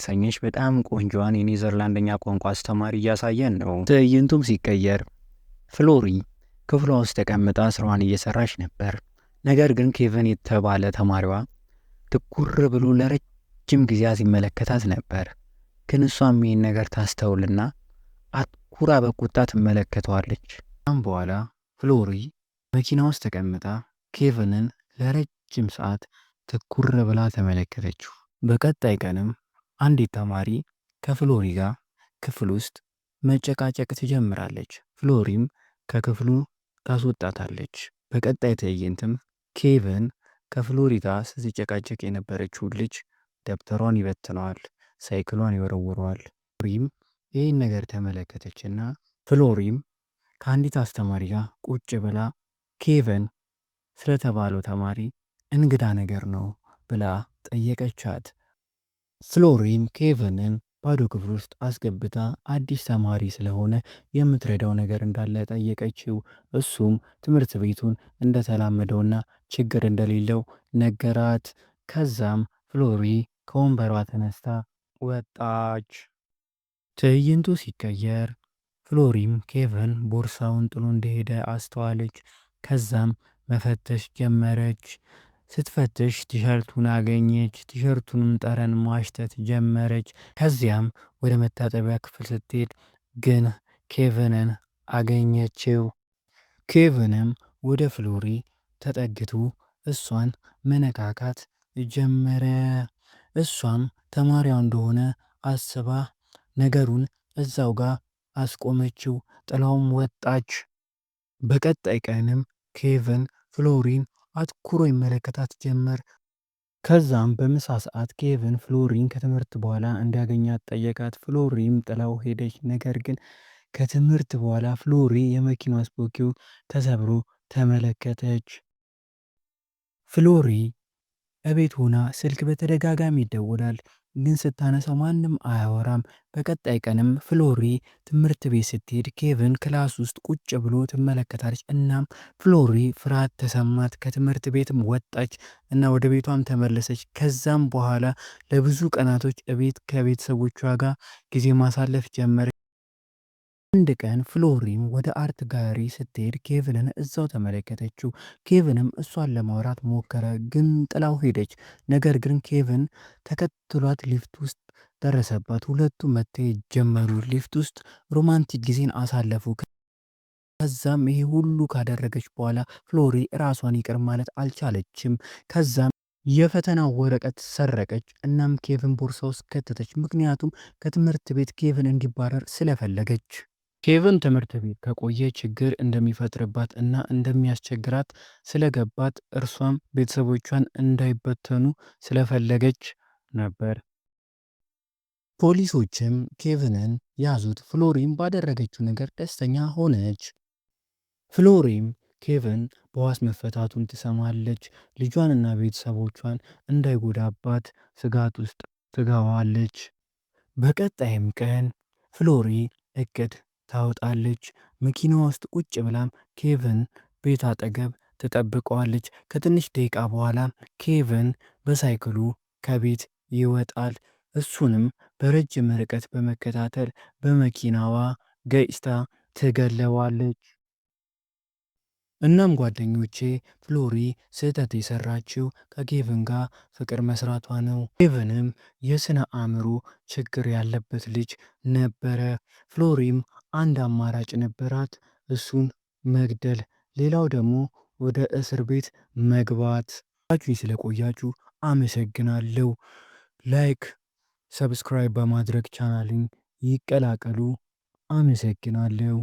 የተሰኘች በጣም ቆንጆዋን የኔዘርላንደኛ ቋንቋ አስተማሪ እያሳየን ነው። ትዕይንቱም ሲቀየር ፍሎሪ ክፍሏ ውስጥ ተቀምጣ ስራዋን እየሰራች ነበር። ነገር ግን ኬቨን የተባለ ተማሪዋ ትኩር ብሎ ለረጅም ጊዜያት ይመለከታት ነበር። ግን እሷም ይህን ነገር ታስተውልና አትኩራ በቁጣ ትመለከተዋለች። ከዛም በኋላ ፍሎሪ መኪና ውስጥ ተቀምጣ ኬቨንን ለረጅም ሰዓት ትኩር ብላ ተመለከተችው። በቀጣይ ቀንም አንዲት ተማሪ ከፍሎሪ ጋር ክፍል ውስጥ መጨቃጨቅ ትጀምራለች። ፍሎሪም ከክፍሉ ታስወጣታለች። በቀጣይ ትዕይንትም ኬቨን ከፍሎሪ ጋር ስትጨቃጨቅ የነበረችውን ልጅ ደብተሯን ይበትነዋል፣ ሳይክሏን ይወረውረዋል። ፍሎሪም ይህን ነገር ተመለከተችና ፍሎሪም ከአንዲት አስተማሪ ጋር ቁጭ ብላ ኬቨን ስለተባለው ተማሪ እንግዳ ነገር ነው ብላ ጠየቀቻት። ፍሎሪም ኬቨንን ባዶ ክፍል ውስጥ አስገብታ አዲስ ተማሪ ስለሆነ የምትረዳው ነገር እንዳለ ጠየቀችው። እሱም ትምህርት ቤቱን እንደተላመደውና ችግር እንደሌለው ነገራት። ከዛም ፍሎሪ ከወንበሯ ተነስታ ወጣች። ትዕይንቱ ሲቀየር ፍሎሪም ኬቨን ቦርሳውን ጥሎ እንደሄደ አስተዋለች። ከዛም መፈተሽ ጀመረች። ስትፈትሽ ቲሸርቱን አገኘች። ቲሸርቱንም ጠረን ማሽተት ጀመረች። ከዚያም ወደ መታጠቢያ ክፍል ስትሄድ ግን ኬቨንን አገኘችው። ኬቨንም ወደ ፍሎሪ ተጠግቶ እሷን መነካካት ጀመረ። እሷም ተማሪዋ እንደሆነ አስባ ነገሩን እዛው ጋር አስቆመችው። ጥላውም ወጣች። በቀጣይ ቀንም ኬቨን ፍሎሪን አትኩሮ ይመለከታት ጀመር። ከዛም በምሳ ሰዓት ኬቨን ፍሎሪን ከትምህርት በኋላ እንዲያገኛት ጠየቃት። ፍሎሪም ጥላው ሄደች። ነገር ግን ከትምህርት በኋላ ፍሎሪ የመኪና ስፖኪው ተሰብሮ ተመለከተች። ፍሎሪ እቤት ሆና ስልክ በተደጋጋሚ ይደወላል፣ ግን ስታነሳው ማንም አያወራም። በቀጣይ ቀንም ፍሎሪ ትምህርት ቤት ስትሄድ ኬቨን class ውስጥ ቁጭ ብሎ ትመለከታለች። እናም ፍሎሪ ፍርሃት ተሰማት። ከትምህርት ቤትም ወጣች እና ወደ ቤቷም ተመለሰች። ከዛም በኋላ ለብዙ ቀናቶች እቤት ከቤተሰቦቿ ጋር ጊዜ ማሳለፍ ጀመረች። አንድ ቀን ፍሎሪም ወደ art gallery ስትሄድ ኬቨንን እዛው ተመለከተችው። ኬቨንም እሷን ለማውራት ሞከረ፣ ግን ጥላው ሄደች። ነገር ግን ኬቨን ተከትሏት ሊፍት ውስጥ ደረሰባት። ሁለቱ መተያየት ጀመሩ። ሊፍት ውስጥ romantic ጊዜን አሳለፉ። ከዛም ይሄ ሁሉ ካደረገች በኋላ ፍሎሪ ራሷን ይቅር ማለት አልቻለችም። ከዛም የፈተናው ወረቀት ሰረቀች። እናም ኬቨን ቦርሳ ውስጥ ከተተች። ምክንያቱም ከትምህርት ቤት ኬቨን እንዲባረር ስለፈለገች። ኬቨን ትምህርት ቤት ከቆየ ችግር እንደሚፈጥርባት እና እንደሚያስቸግራት ስለገባት እርሷም ቤተሰቦቿን እንዳይበተኑ ስለፈለገች ነበር። ፖሊሶችም ኬቨንን ያዙት። ፍሎሪም ባደረገችው ነገር ደስተኛ ሆነች። ፍሎሪም ኬቨን በዋስ መፈታቱን ትሰማለች። ልጇንና ቤተሰቦቿን እንዳይጎዳባት ስጋት ውስጥ ትገባለች። በቀጣይም ቀን ፍሎሪ እቅድ ታወጣለች። መኪናዋ ውስጥ ቁጭ ብላም ኬቨን ቤት አጠገብ ትጠብቀዋለች። ከትንሽ ደቂቃ በኋላ ኬቨን በሳይክሉ ከቤት ይወጣል። እሱንም በረጅም ርቀት በመከታተል በመኪናዋ ገጭታ ትገለዋለች። እናም ጓደኞቼ ፍሎሪ ስህተት የሰራችው ከኬቨን ጋር ፍቅር መስራቷ ነው። ኬቨንም የስነ አእምሮ ችግር ያለበት ልጅ ነበረ። ፍሎሪም አንድ አማራጭ ነበራት፣ እሱን መግደል፣ ሌላው ደግሞ ወደ እስር ቤት መግባት። ስለቆያችሁ አመሰግናለሁ። Like፣ subscribe በማድረግ ቻናልን ይቀላቀሉ። አመሰግናለሁ።